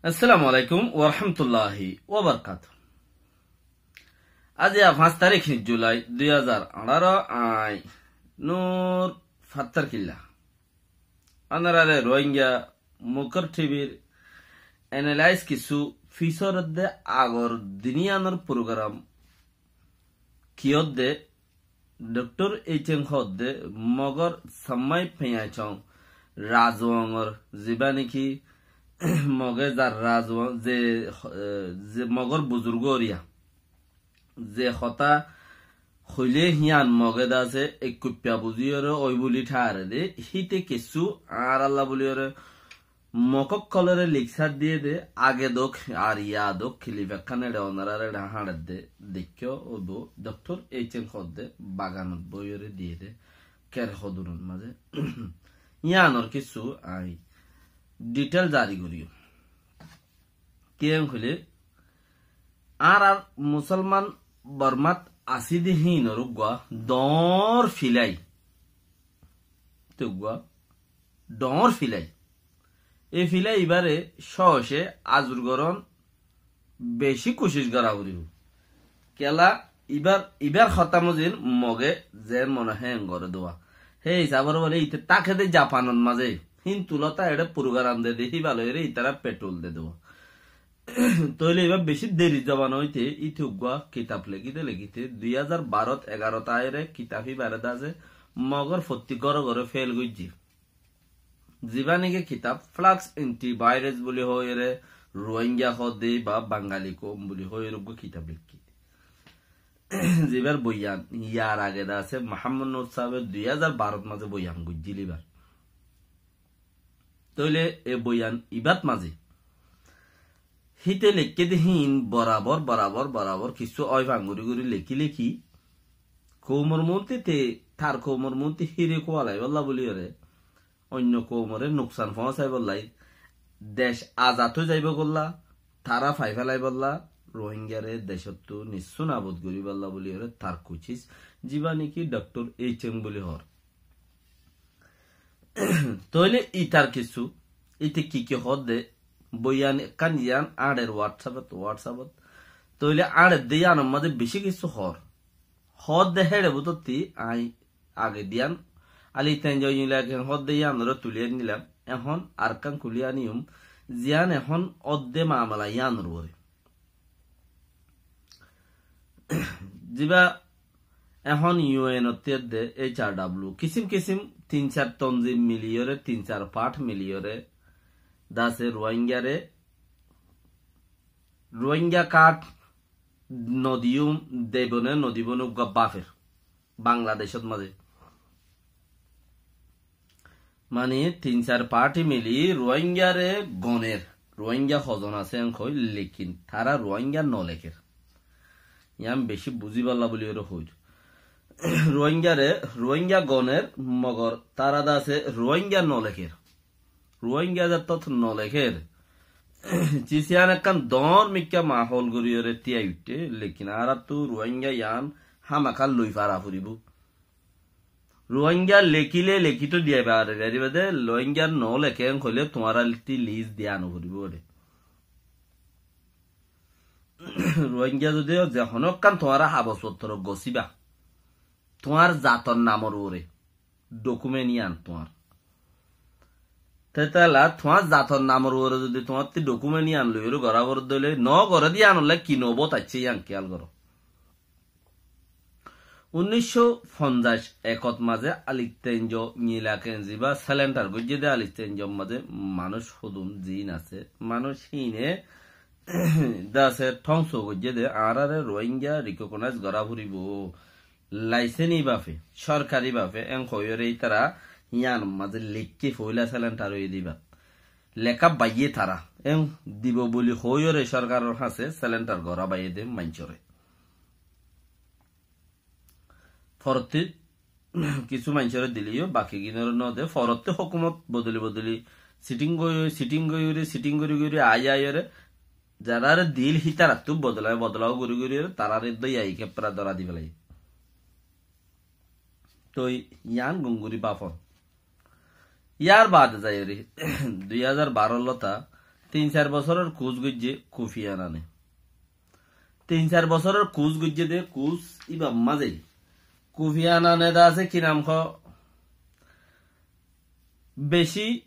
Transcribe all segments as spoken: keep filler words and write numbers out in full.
Assalamu alaikum warahmatulláhi wabarakátuhu. Aijja fañs tarík Julai dui házar añçáro, añí Nur Fattar Killa. Ónorare Rohingya Mukor T V r analyze kissú fisór edde agor din yíanor program kiyódde Doktor Eicheng hoódde Mogor Sammai Peñachong Razuongor zibá néki Moge zar Razuong ze, eh, ze Mogor buzurgó riya ze hotá hoilé hían Moge dase ekkuippa buzíyore ói buli tháre de, híte kissú añáralla buliyore Mokókkolóre lekcár diyé dé, age dók ar yá dók, kilif ekkán eçe onoráre eçe háñçedde deikkó óibo, Doktor Eicheng hoódde baganot bóiyoré diyé dé, ker hodunot mazé. Yíanor kissú añí dithel zari goríyum. Kiyén hoilé, añárar musólman Bormát así dé híinor uggúa doóñr filái. Te uggúa doóñr filái. E filái ibáre cóoce azur gorón bicí kucíc gorá foribó. Kiyólla ibár, ibár hotá mozin Moge zeén mone hoó eén goré dé. Hé hísabor bóle íte táke dé Japanot mazé. Híntu lóta eçé program de dé híba loiyóre ítara petrol de dé. Tóile ibá bicí deri zobana óite íte uggúa kitab lekíte lekíte dui házar barot egarot aiyóre kitab ibáre dase Mogor fottí góre góre fél goijjé. Zibá néki kitab Flux Antivirus buli hoóiyoré Rohingya hoódde ba Bangali koum buli hoóiyoré uggúa kitab lekíte. Zibár boiyan yar age dase Muhammad Nur sábe dui házar barot mazé boiyan goijjíl ibár. Tóile e boiyan ibát mazé híte lekké dé híin borabor, borabor, borabor kissú ói fangori gori lekí lekí koumor muúntu te, tar koumor muúntu híre kuwalaibólla buliyóre, oinno koumoré nuksan foóñsaibólla, dec azad ói zaibógolla, tará fai felaibólla, Rohingyaré decóttu nissú nabud goríbolla buliyóre tar kucíc, zibá néki Doktor Eicheng buli hoór. Tóile ítar kissú, íte ki ki hoódde, boiyan ekkán yián añçer WhatsApp ot, WhatsApp ot. Tóile añçer dé yíanor mazé bicí kissú hoór. Hoódde héçe bútotti añí age diyan, Ali Tenjo Yinlak en hoódde yíanoré tulí anílam, ehón arekkán kulí aníyum, ziyán ehón ódde mamela yíanor uore. Zibá ehón U N ot tiyódde H R W, kisim kisim tin sar tonzim miliyóre, tin sar part miliyóre, dase Rohingyaré, Rohingya card nodiyum, debone nodibone uggúa báfer. Bangladecót mazé. Mani tin sar parti mili Rohingyaré goner. Rohingya hozon asé en hoi, lekin tará Rohingya noleker. Yián bicí buzíbolla buliyóre hoir. Rohingyaré, Rohingya goner, mogor tará dase Rohingya noleker. Rohingya zattót noleker. Cis yián ekkán doóñr mikká mahól goríyoré tíai uiththé, lekin añáráttu Rohingya yián hámaká loi fara foribó. Rohingya lekíle lekíto diyai fare faribá dé, Rohingya noleké en hoilé tuáñráttu lis diya noforibó dé. Rohingya zodi ze honó ekkán tuáñra habos fottor gosíba, tuáñr zator namor uore, dokumen yián tuáñr. Tetala tuáñr zator namor uore zodi tuáñrttú dokumen yián loiyóre gorá foredde óile, no goré dé yiánolla ki noubót aiccé yián kiyál goró. Unnícco fonzaic ekot mazé Ali Tenjo Yinlak en zibá selendar goijjé dé Ali Tenjor mazé manúic hodún ziín asé, manúic híine dase thóngso goijjé dé añáráre Rohingya rikognáis gorá foribó. Laiseni bafe, sorkari bafe, en hoiyóre ítara yián mazé lekké foóila selendar óiye dé ibát. Leká baiyé tará, en dibo buli hoóiyoré sorkaror hañsé selendar gorá baiyé dé maincóre. Forottí kissú maincóre dileyó, baki ginoré no de, forottí hókumot bodoli bodoli, siting goi, siting goi uri, siting gori gori, ai aiyoré, zaráre dil hítarattú bodolai, bodolai gori gori ore, taráre dói ai keppera dóra di felai. Toi yián gunguri bafon. Yar baade zaiyóre, dui házar baró lóta, Tin sair bosóror kus goijjé Kufi Anane. Tin sair bosóror kus goijjé de kus íbar mazé. Kufi Anane de asé ki nam hoó? Beci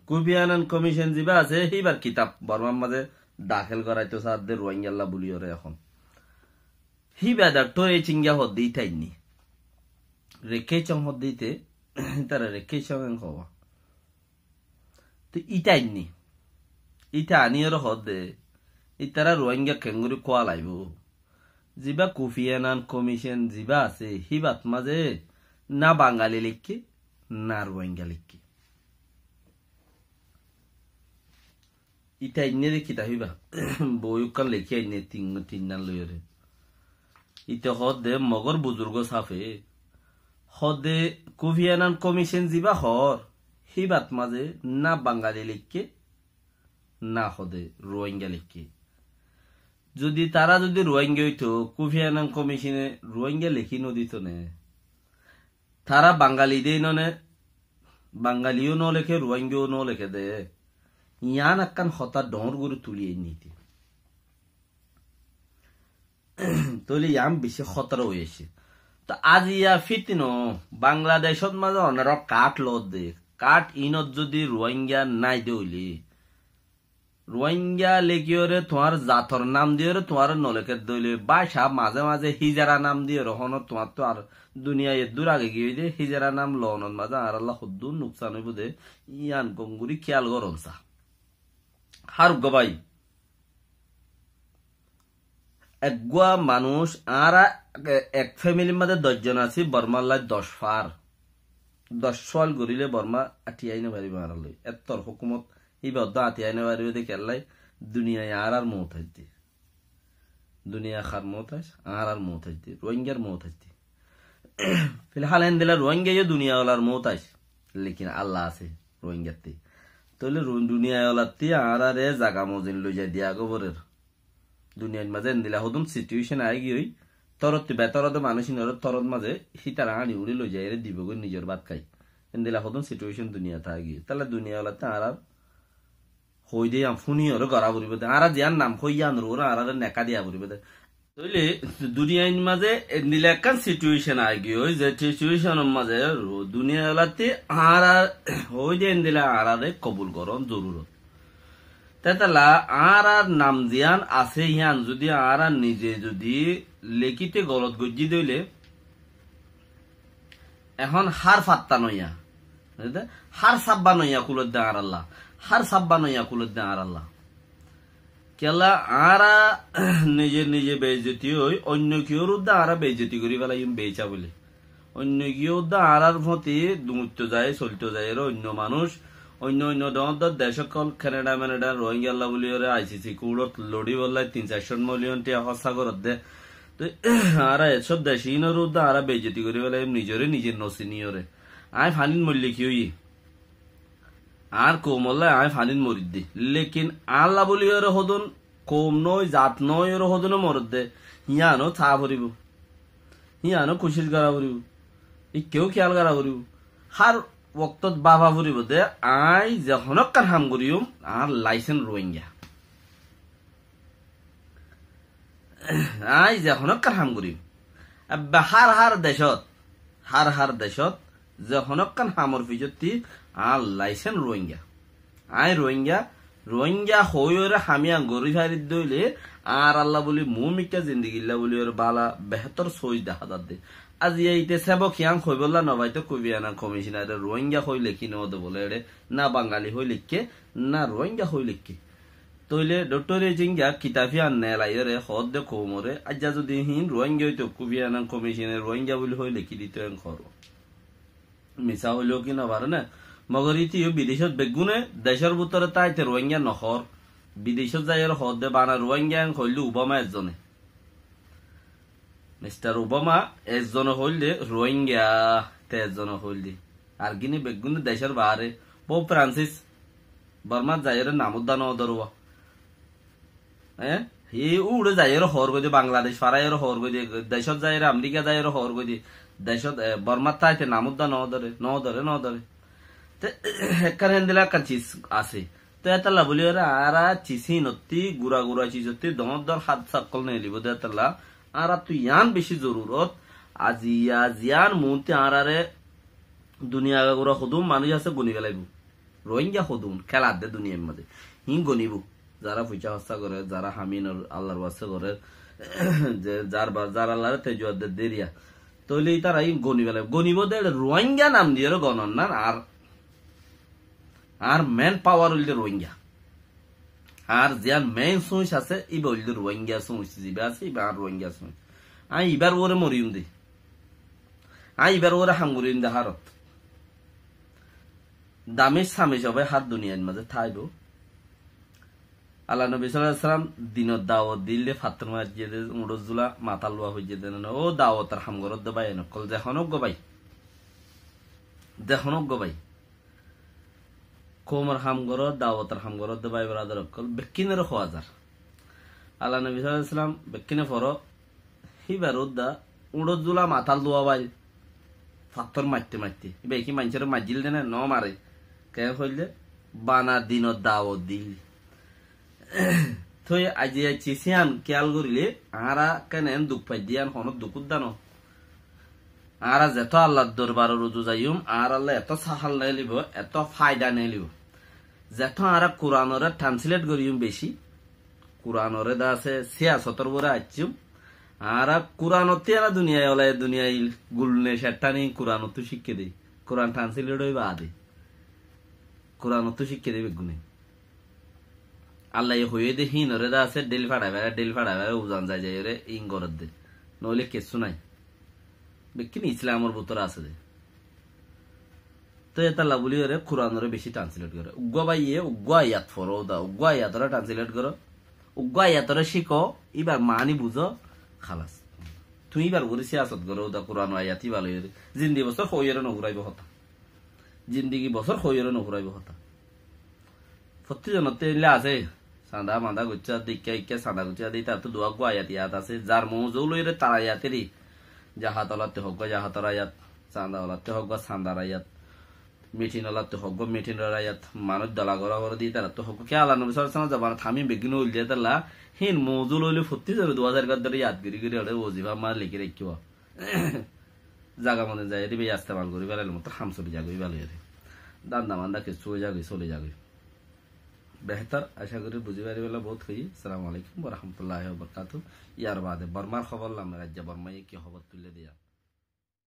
Kufi Anan komicon ziba asé, híbar kitab Bormar mazé dahél goraitó saádde Ruáingalla buliyóre ehón. Híba Doktor Echinga hoódde íte ainné. Rekesong hoódde íte, ítara Rekesong en hoó. Te íte ainné. Íte aníyore hoódde, ítara Ruáinga kengóri kúa laibó. Ziba Kufi Anan komicon ziba asé, híbat mazé na Bangali leikké, na Ruáinga leikké. Íte ainné de kitab íba. Boi ukkán lekí ainné tin, tinnan loiyóre. Íte hoódde Mogor buzurgo sáfe. Hoódde Kufi Anan komicon ziba hoór, híbat mazé na Bangali leikké, na hoódde Ruáinga leikké. Zodi tará zodi Ruáinga óito, Kufi Anan komicone Ruáinga lekí nodito né. Tará Bangali de ino né, Bangali yó noleké, Ruáinga yó noleké de. Yián ekkán hotá dhoóñr gorí tuli ainné íte. Tóile yián beci hótara ói aiccé. Toh aziya fitino, Bangladecót mazé onora kard loódde. Kard inot zodi Ruáinga nái de óile, Ruáinga lekíyore tuáñr zator nam diyóre tuáñre nolekédde óile, báca mazé mazé hízara nam diyóre honó tuáñttú ar duniyai eddúr age giyói de, hízara nam loonot mazé añárálla hoddúr nuksan óibou de, yían gom gorí kíyal goron sa. Hár uggúa bái, eggúa manúic, añára e-, ek femilir mazé doc zon así, Bormar lai doc far. Doc sual goríle Borma athíyai nofaribó añárar lói. Ettór hókumot íba uddá athíyai nofaribó de kiyólla, duniyai añárar moótaij de. Duniyai hár moótaij, añárar moótaij de, Ruáingar moótaij de. Filhál endila Ruáinga yó duniyawalar moótaij. Lekin Alla asé Ruáingattí. Tóile Ru-, duniyawalatí añárare zaga mozin loizai diya goborer. Duniyait mazé endila hodún situécon aáigiyoi, torottí betorot manúic inore torot mazé hítara añçi uçí loizaiyóre dibogói nizor bát hái. Endila hodún situécon duniyat aáigiyoi. Táile duniyawalattí añárar hoóide yián fúniyóre gorá foribó de. Añára ziyán nam hoói yiánor uore añárare neká diya foribó de. Tóile duniyait mazé endila ekkán situécon aáigiyoi, ze situéconor mazé ru-, duniyawalattí añára hoóide endila añárare kobul gorón zorurot. Tétalla añárar nam ziyán asé, yían zodi añára nize zodi lekíte golot goijjí de óile, ehón hár fatta noiya, buzíde? Hár sabba noiya kulóidde añáralla, hár sabba noiya kulóidde añáralla. Kiyólla añára nize nize beizzoti ói, oinno kiyór uddá añára beizzoti gorí felaiyum beicá bóli. Oinno giyé uddá añárar fóti duñitto zai, solto zai, ere oinno manúic, oinno oinno dhoóñr dhoóñr dec ókkol, Keneda-meneda, Ruáingalla buliyóre I C C kuçot loçíbolla tin saircót miliyon thiañ hóssa gorédde. Toi añára e sób dec iínor uddá añára beizzoti gorí felaiyum, nizoré nize nosiniyóre. Aññí fanít moille ki óiye? Añár koumolla aññí fanít moridde. Lekin añálla buliyóre hodún koum noói, zat noói, ore hodúne moredde, híyano saá foribó. Híyano kucíc gorá foribó. Ikkeó kiyál gorá foribó. Hár woktót báfa foribó de, aññí ze honókkan ham goríyum, añár laicén Ruáinga. Aññí ze honókkan ham goríyum. Ebbe hár hár decót, hár hár decót, ze honókkan hamor fijottí añár laicén Ruáinga. Aññí Ruáinga, Ruáinga hoóiyoré ham yián gorí faridde óile, añáralla bóli muúmikká zindigilla bóliyoré bála behétor sóic dehá zadde. Aziya ite sébok yián hoibólla nofaitó, Kufi Anan komicónare Ruáinga hoói lekí noóde bóle eçé, na Bangali hoói leikké, na Ruáinga hoói leikké. Tóile Dhoktor Echinga kitab yián neelaiyóre hoódde koumoré, aijja zodi híin Ruáinga óito, Kufi Anan komicone Ruáinga bóli hoói lekí dito en hoór. Misá hoilé ki nofaré né? Mogor íte yó bidecót beggúne, decór bútore táite Ruáinga nohoór. Bidecót zaiyóre hoódde bana Ruáinga en hoilde Obama ezzone. Mistar Obama ezzone hoilde Ruáinga, te ezzone hoilde. Ar gíne beggúne decór baáre. Pope Francis Bormát zaiyóre nam uddá noodór uwa. Eé? Hí uçé zaiyóre hoór goi de, Bangladec faraiyóre hoór goi de, decót zaiyóre, Amerika zaiyóre hoór goi de, decót, e, Bormát táite nam uddá noodóre, noodóre, noodóre. Te ekkán héndilla ekkán sis asé. Te étalla buli óre añára cis hínottí, gura gura cisottí, doñr doñr hádsa ókkol neelibóu de étalla. Añárattú yián bicí zorurot. Aziya ziyán muúnti añáráre duniyai gura hodún manúic asé guni felaibóu. Rohingya hodún, kéla de duniyair mazé. Híin gonibóu. Zará foicá hóssa gorér, zará hamin Allar waste gorér, ze zar ba-, zar Allaré tejuwa de deriya. Tóile ítara híin goni felaibóu. Gonibóu de Rohingya nam diyóre gonon nan ar Añár main power óilde Rohingya. Añár ziyán main suñic asé, íba óilde Rohingya suñic, ziba asé, íba añár Rohingya suñic. Aññí íbar uore moriyum de. Aññí íbar uore ham goriyum de hárot. Damic samic óbe hár duniyair mazé táibo. Allar nobi sallallahu alaihi wasallam dinor dawot dil de, fattór maijje de, uñçor zula matát luwa foijje de, nane, ó dawotor ham goródde bái ókkol, ze honó uggwá bái. Ze honó uggwá bái. Koumor ham goró, dawotor ham goródde bái beradar ókkol, bekkúnore hoó zar. Allar nobi sallallahu alaihi wasallam bekkúne foró, híbar uddá uñçor zula matát luwa bái, fattór maitte maitte. Íba ki maincóre maijjíl de né, no mare. Keén hoilde, bana dinor dawot dil. Toi aijja cis yián kiyal goríle, añára keén en duk faidde yián honó duk uddá no. Añára zetó Allar dorbaror uzu zaiyum, añárálla etó sahal neelibóu, etó faida neelibóu. Zetó añára Kuranoré translate goríyum beci, Kuranoré de asé siyasotor uore aiccúm, añára Kuranottú añára duniyai olaye duniyai gulne cettani Kuranottú cíkka de, Kuran translate ói baade. Kuranottú cíkka de beggúne. Allaye hoiyé de híinoré de asé, dhil façai fare, dhil façai fare, uzan zai zaiyóre híin gorédde. Noóile kessú nái. Bekkún Islamor bútore asé de. Toi étalla buli óre Kuranoré beci translate goré. Uggwá báiye uggwá ayat foró da, uggwá ayatoré translate goró, uggwá ayatoré cíko, íbar maáni buzó, halas. Tuñí íbar uore siyasot goró da, Kuranor ayat íba loiyóre. Zindi bosór hoiyóre no furaibóu hotá. Zindigi bosór hoiyóre no furaibóu hotá. Fottí zonottú eilla asé, sanda manda goittó de, ikká ikká sanda goittó de, ítarattu duwá uggwá ayat yad asé, zar mouzu loiyóre tar ayat eri, jahat olattú hoggwá jahator ayat, sanda olattú hoggwá sandar ayat, mitin olattú hoggwá mitinor ayat, manúic dola gorá goré de, ítarattu hoggwá. Kiyá Allar nobi sallallahu alaihi wasallam zobanot ham beggún óil de étalla, híin mouzu loile fottí zone duwá zar gor dóre yad gorí gorí ore wozifa ma leki raikkó. Zaga mone zai eri bái estemal gorí felaile mottor ham soli zagói bála eri. Danda manda kessú ói zagói, soli zagói. Behtor, acá gorí buzí faribálla bout hoiyí. Assalamu alaikum wa rahmatullahi wa barakatuhu. Yar baade Bormar hóbor lam, raijja Bormaye ki hóbor tuille de yián.